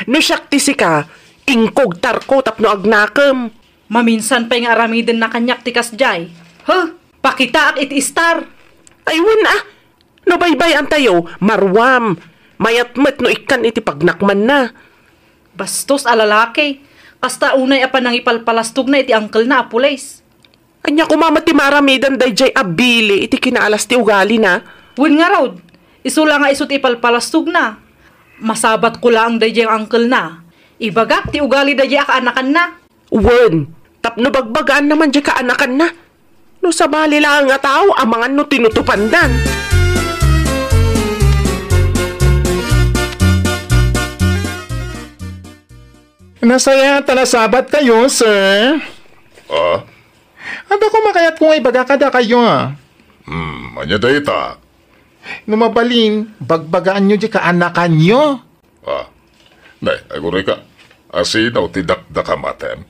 No siak ti sika, inkugtarko tapno agnakem. Maminsan pay nga aramidenna kaniak ti kasdiay. He, pakitaak iti istar. Ay, wen a. No baybay-antayo, maruam. Mayat met no ikkan iti pagnakmanna. Bastos a lalaki. Kasta unay a panangipalpalastogna iti uncle-na a pulis. Ania koma met ti maaramiden daydiay a bili iti kinaalas ti ugalina? Wen ngarud, isu la nga isu ti ipalpalastogna. Masabatko laeng daydiay nga uncle-na. Ibagak ti ugali daydiay a kaanakanna. Wen, tapno bagbagaanna man diay kaanakanna. No sabali laeng a tao, amangan no tinutupandan. Nasayaat a nasabat kayo, sir. A? Adda koma kayatko nga ibaga kadakayo. Hmm, ania dayta? No mabalin, bagbagaanyo diay kaanakanyo. A, nay, aguray ka. Asino ti dakdakamatem?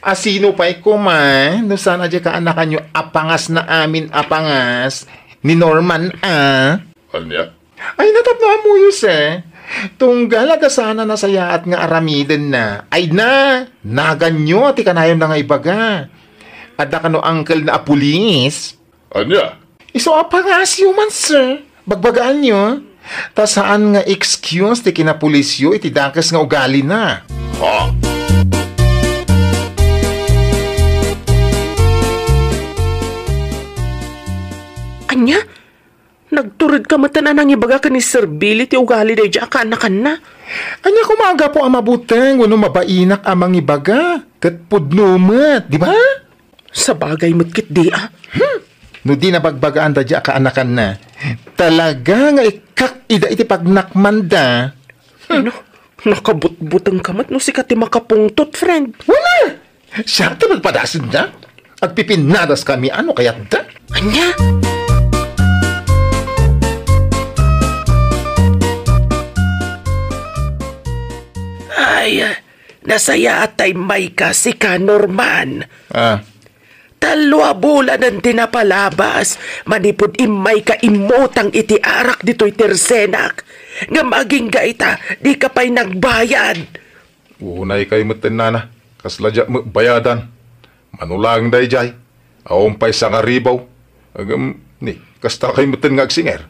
Asino pay koma, no saan a diay kaanakanyo a pangas na amin a pangas ni Norman, a? Ania? Ay, natapno ammoyo, sir. Tunggal adda saan a nasayaat nga aramidenna. Ay na, naganyo ti kanayonna nga ibaga. Adda kano uncle-na a pulis? Ania? Isu a pangasyo man, sir. Bagbagaanyo. Ta saan nga excuse ti kinapulisyo iti dakes nga ugalina. Ha? Ania? Nagturedka metten a nangibaga ken ni Sir Billy ti ugali daydiay a kaanakanna. Ania koma a gapu a mabuteng wenno mabainak a mangibaga ket pudno met, di ba? Sabagay met ketdi a. Hmm. No di nabagbagaan daydiay a kaanakanna, talaga nga ikkak ida iti pagnakmanda. Ano? Nakabutbutengka met no sika ti makapungtot, friend. Wala! Siak ti nagpadasenna. Agpipinnadas kami, ano kayatda? Ania? Ay, nasayaat ta immayka, sika, Norman. A. Tallo a bulanen ti napalabas manipud immayka immutang iti arak ditoy tersenak, ngem agingga ita, dika pay nagbayad. Unay kay metten, nana, kasla diak met bayadan. Mano laeng daydiay, awan pay sangaribaw. Ngem, ni, kasta kay metten nga agsinger.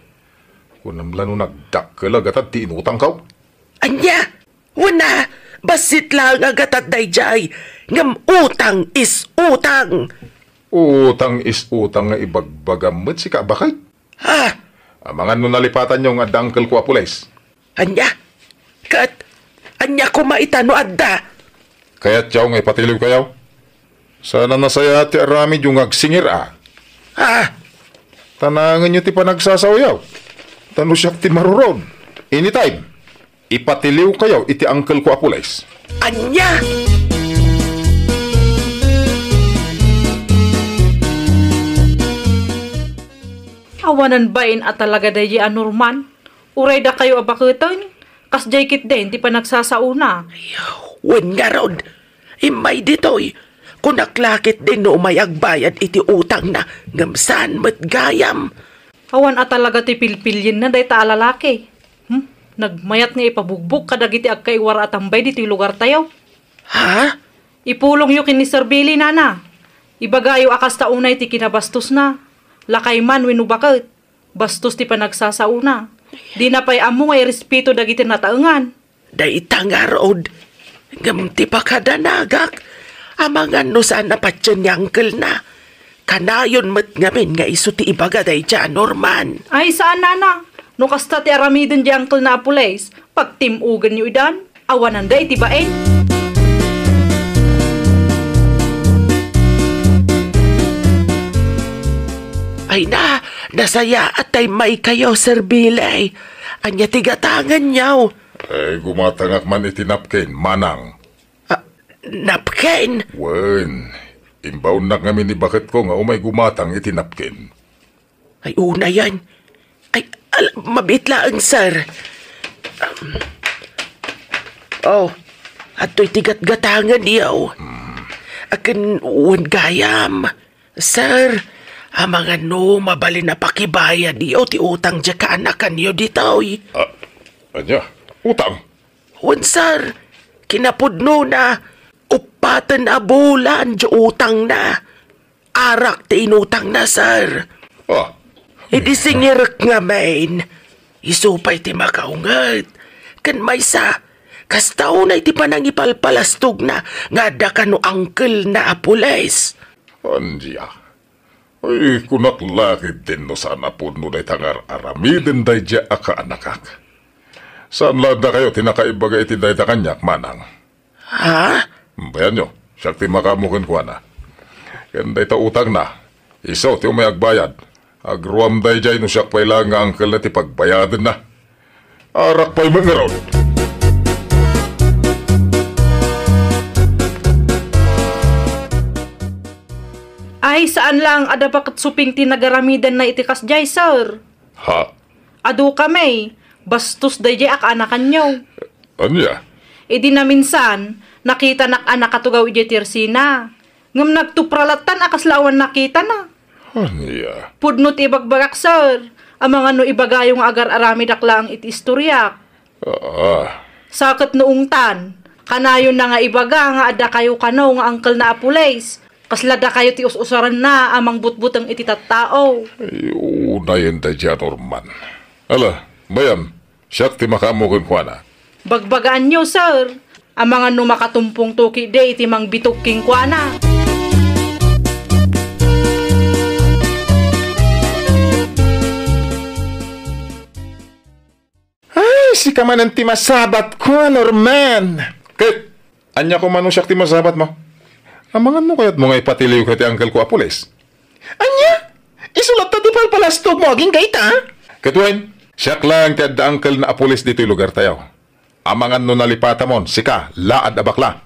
Kunam la no nagdakkel a gatad ti inutangko? Ania? Wen a, bassit laeng a gatad daydiay, ngem utang is utang. Utang is utang nga ibagbagam met sika a baket. Ha? Amangan no nalipatanyo nga adda uncle ko a pulis. Ania? Ket ania koma ita no adda? Kayatyo nga ipatiliw kayo? Saan a nasayaat ti aramidyo nga agsingir a. Ha? Tanangenyo ti panagsasaoyo. Ta no siak ti marurod, anytime, ipatiliw kayo iti uncle ko a pulis. Ania? Awanan bain a talaga daydi a Norman. Uray dakayo a baketen, kasdiay ketdin ti panagsasaona. Wen ngarud, immay ditoy, kunak la ketdin no umay agbayad iti utangna, ngem saan met gayam. Awan a talaga ti pilpilienna dayta a lalaki. Hmm? Nagmayat nga ipabugbog kadagiti agkaiwara a tambay ditoy lugartayo. Ha? Ipulongyo ken ni Sir Billy, nana. Ibagayo a kasta unay ti kinabastosna. Lakay man wenno baket. Bastos ti panagsasaona. Dina pay ammo nga irespeto dagiti nataengan. Dayta ngarud, ngem ti pakadanagak, amangan no saan a patien ni uncle-na. Kanayon met ngamin nga isu ti ibaga daydiay a Norman. Ay, saan, nana. No kasta ti aramiden di uncle-na a pulis, pagtim-ogenyo idan. Awananda iti bain. Ay na, nasayaat ta immaykayo, Sir Billy. Ania ti gatangenyo? Eh, gumatangak man iti napkin, manang. Ah, napkin? Wen, imbaonnak ngamin ni baketko nga umay gumatang iti napkin. Ay, unayen. Ay, al-, mabiit laeng, sir. Um, oh, adtoy ti gatgatangenyo. Hmm. Akin wen gayam. Sir, amangan no mabalin a pakibayadyo ti utang diay kaanakanyo ditoy. Ah, ania? Utang? Wen, sir, kinapudnona, uppaten a bulan diay utangna. Arak ti inutangna, sir. Ah. Idi singirek ngamin, isu pay ti makaunget. Ken maysa, kasta unay ti panangipalpalastogna nga adda kano uncle-na a pulis. Ania? Ay, kunak la ketdin no saan a pudno dayta nga ar-aramiden daydiay a kaanakak. Saan la dakayo ti nakaibaga iti dayta kaniak, manang? Ha? Bayanyo, siak ti makaammo kenkuana. Ken dayta utangna, isu ti umay agbayad. Agruam daydiay no siak pay laeng nga uncle-na ti pagbayadenna. Arak pay met ngarud. Ay, saan laeng a adda baket suping ti nagaramidanna iti kasdiay, sir. Ha? Adu kami, bastos daydiay a kaanakanyo. Ania? Idi naminsan, nakitanak a nakatugaw idiay tersina. Ngem nagtupra lattan a kasla awan nakitana. Ania? Pudno ti ibagbagak, sir. Amangan no ibagayo nga agar-aramidak laeng iti istoriak. Ah. Sa ket no ungtan, kanayonna nga ibaga nga adda kayo kano nga uncle-na a pulis. Kasla dakayo ti us-usarenna a mangbutbuteng iti tattao. Ay, unayen daydiay a Norman. Ala, bayan, siak ti makaammo kenkuana. Bagbagaanyo, sir. Amangan no makatumpongto ketdi iti mangbitog kenkuana. Ay, sika manen ti masabatko, Norman. Ket, ania koma no siak ti masabatmo? Amangan no kayatmo nga ipatiliwka ti uncle-ko a pulis? Ania? Isu latta ti palpalastogmo agingga ita? Ket wen, siak laeng ti adda uncle-na a pulis ditoy lugartayo. Amangan no nalipatamon, sika, laad a bakla.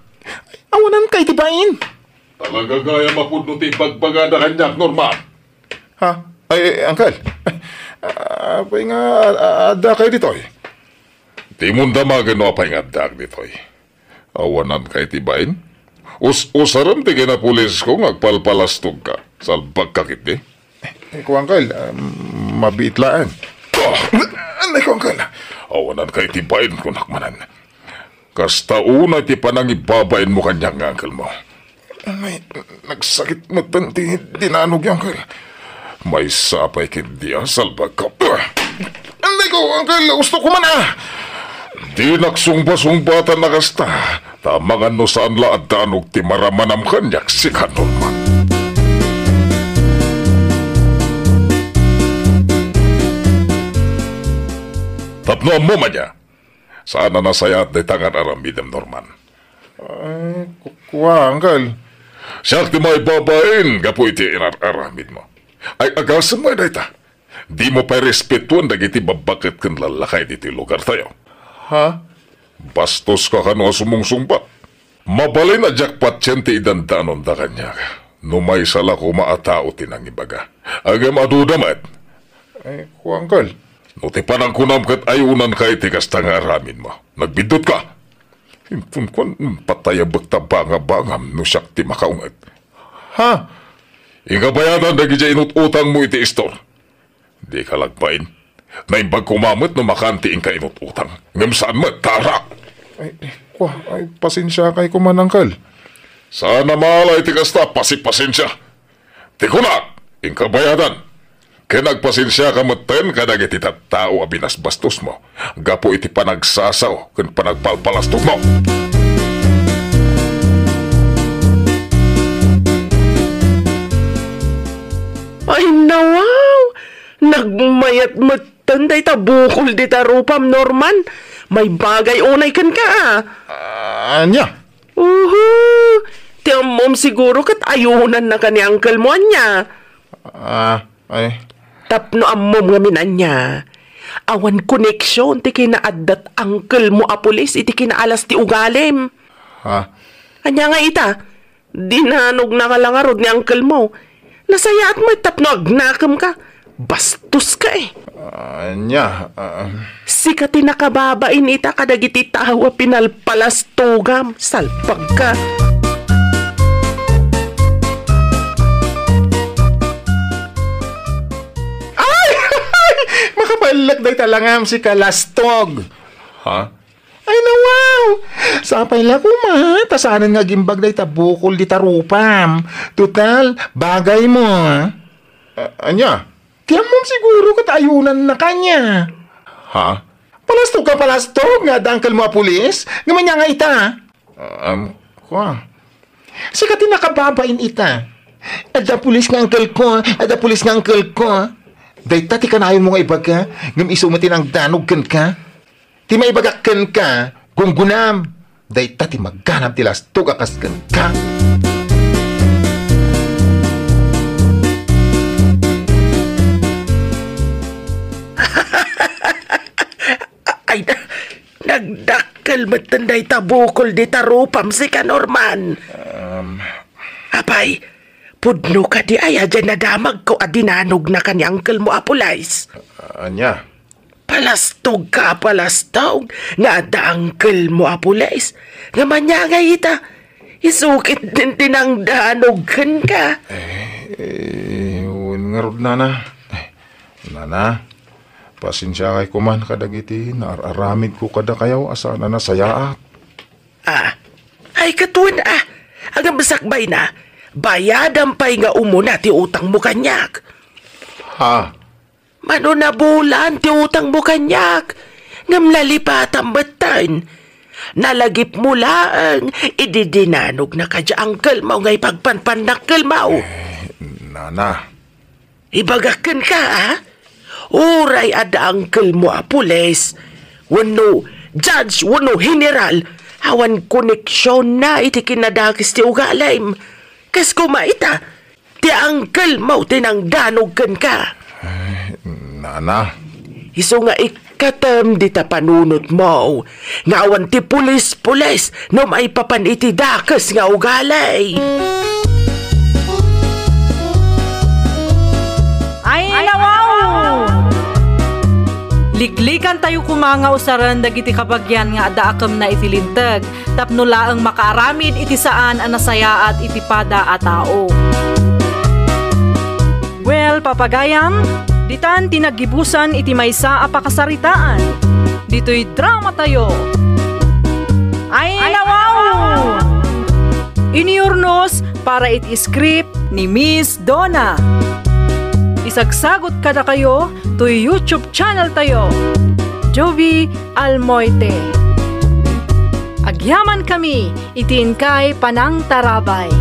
Awananka iti bain. Talaga gayam a pudno ti ibagbagada kaniak, Norman. Ha? Ay, ay, uncle. Apay nga, a-, adda kayo ditoy? Dimon damagen no apay nga addaak ditoy. Awananka iti bain? Us-usarem ti kinapulisko nga agpalpalastogka. Salbagka ketdi. Eh, ko, uncle, ah, mabiit laeng. Ah, anay ko, uncle. Awananka iti bain, kunak manen. Kasta unay ti panangibabainmo kaniak nga uncle-mo. Ay, nagsakit metten ti dinanogyo, uncle. Maysa pay ketdi a salbagka. Anay ko, uncle, ustok ko man, ah! Dinak sungba-sungbatan a kasta, ta amangan no saan la a danog ti maramanam kaniak, sika, Norman. Tapno ammom ania, saan a nasayaat dayta nga ar-aramidem, Norman. Ay, ku-, kua, uncle. Siak ti maibabain gapu iti inar-aramidmo. Ay, agasem met dayta. Dimo pay respetuen dagiti babbaket ken lallakay ditoy lugartayo. Ha? Bastoska kano a sumungsungbat. Mabalin a diak patien ti idandanonda kaniak no maysa la koma a tao ti nangibaga. Ngem aduda met. Eh, kua, uncle. No ti panangkunam ket ayunanka iti kasta nga aramidmo, nagbiddutka. Inton kuan, patayabek ta bangabangam no siak ti makaunget. Ha? Inka bayadan dagidiay inut-utangmo iti istor. Dika lagbain. Naimbag koma met no makan ti inka inut-utang. Ngem saan met, tara! Ay, kua, ay, pasensiakay koma, uncle. Saan a maala iti kasta, pasipasensia. Ti kunak, inka bayadan. Ken agpasensiaka metten kadagiti tattao a binasbastosmo gapu iti panagsasao ken panagpalpalastogmo. Ay, nawaw! Nagmayat metten dayta bukol dita rupam, Norman. May bagay unay kenka, a. Ah, ania? Uhu! Ti ammom siguro ket ayunannaka ni uncle mo, ania? Ah, ay. Tapno ammom ngamin, ania, awan koneksion ti kinaaddat uncle mo a pulis iti kinaalas ti ugalim. Ha? Ania nga ita? Dinanognaka la ngarud ni uncle mo. Nasayaat met tapno agnakemka. Bastoska, e. Ania, ah. Sika ti nakababain ita kadagiti tao a pinalpalastogam. Salpagka. Ay! Makapallek dayta langam, sika lastog. Ha? Ay, nawaw! Sapay la koma, ta saanen nga agimbag dayta bukol dita rupam. Total, bagaymo, a. A-, ania? Ti ammom siguro ket ayunannaka, ania. Ha? Palastogka, palastog nga adda uncle mo a pulis? Ngem ania nga ita? Um, kua. Sika ti nakababain ita. Adda pulis nga uncle ko, adda pulis nga uncle ko. Dayta ti kanayonmo nga ibaga, ngem isu met ti nangdanog kenka. Ti maibagak kenka, gunggunam. Dayta ti maganab ti lastog a kas kenka. Ay, nagdakkel metten dayta bukol dita rupam, sika, Norman. Um. Apay, pudno kadi aya diay nadamagko a dinanognaka ni uncle mo a pulis? Ania? Palastogka a palastog nga adda uncle mo a pulis. Ngem ania nga ita? Isu ketdin ti nangdanog kenka. Eh, eh, wen ngarud, nana. Eh, nana, pasensiakay koman kadagiti naar-aramidko kadakayo a saan a nasayaat. Ah, ay, ket wen, a. Ngem sakbayna, bayadam pay nga umuna ti utangmo kaniak. Ha? Mano nabulan ti utangmo kaniak, ngem nalipatam metten. Nalagipmo laeng idi dinanognaka diay uncle mo nga ipagpanpannak kelmo. Eh, nana. Ibagak kenka, a? Uray adda uncle mo a pulis, wenno judge, wenno general, awan koneksionna iti kinadakes ti ugalim. Kas koma ita, ti uncle mo ti nangdanog kenka. Ay, nana. Isu nga ikkatem dita panunotmo nga awan ti pulis-pulis no maipapan iti dakes nga ugali. Ay, nawaw! Liklikantayo koma nga usaren dagiti kabagian nga adda akemna iti Linteg. Tapno laeng makaaramid iti saan a nasayaat iti pada a tao. Well, papagayam, ditan ti naggibusan iti maysa a pakasaritaan. Ditoy dramatayo. Ay, nawaw! Iniurnos para iti script ni Miss Donna. Isagsagut kadakayo toy YouTube channel tayo, Jovie Almoite. Agyaman kami iti inkay panangtarabay.